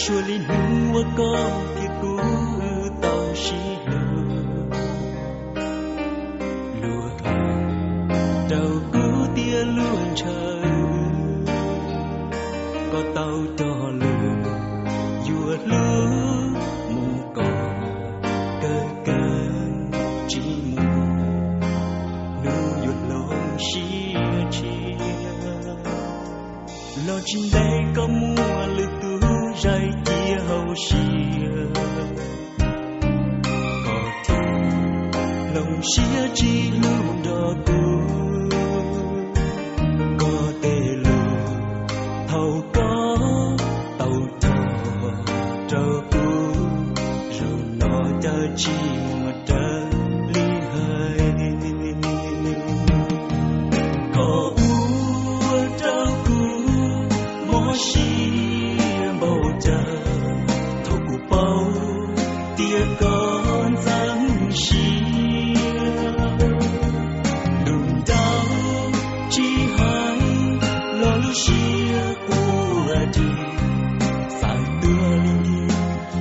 Suav li hnub uas koj thiab kuv tau sib hlub, luag hais rau kuv tias luag ntshaw. Koj tau cog lus yuav hlub mus kom kawg kawg tsis mus, hnub yuav hloov siab tshiab. Los tsis ntev koj muaj lwm tus zais cia hauv siab, koj thiaj hloov siab tsis hlub nrog kuv. Koj tej lus thaum koj tau cog rau kuv, zaum no cas tsis muaj raws li hais. Koj ua rau kuv mob siab npaum cas thaum kuv paub tias koj ntxeev siab. Lus nraug tsis hais los lub siab quaj ris, xav tuag li ntiag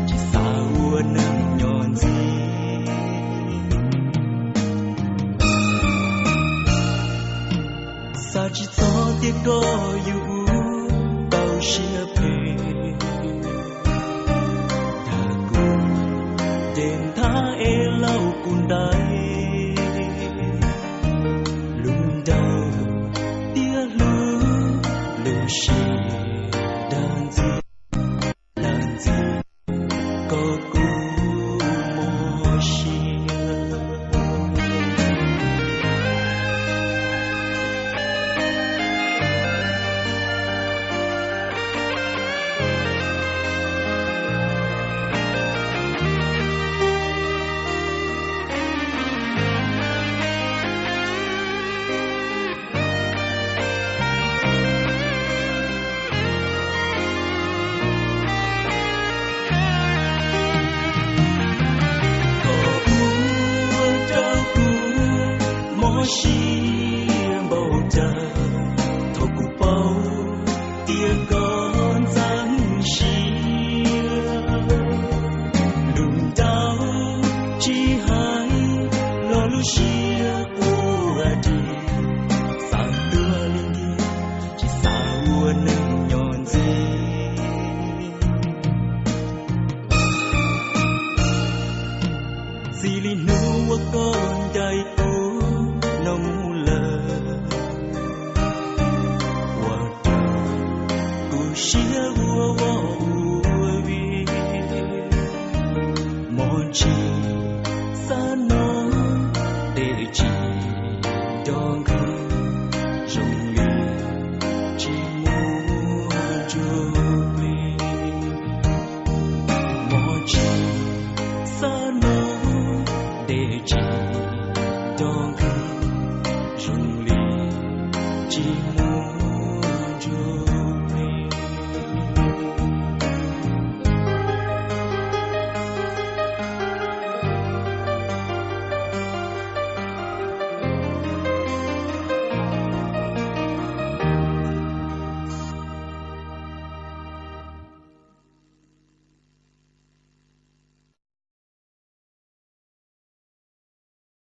tsis xav ua neeg nyob ntxiv. Xav tsis txog tias koj yuav ua tau siab phem dag kuv, ces nthab es laus kuv ntais. Lub nraug tiag hlub, lub siab dag ntxiag, dag ntxiag kom kuv mob siab. Koj ua rau kuv mob siab npaum cas thaum kuv paub tias koj ntxeev siab. Lus nraug tsis hais los lub siab quaj ris, xav tuag li ntiag tsis xav ua neeg nyob ntxiv. Txij li hnub uas koj ncaim kuv no mus lawm, ua rau kuv siab ua voj ua vig. Mob tsis xav noj, dej tsis nco nqhis, zoo li tsis muaj ntsuj plig. Mob tsis xav noj, dej tsis nco nqhis, zoo li tsis muaj ntsuj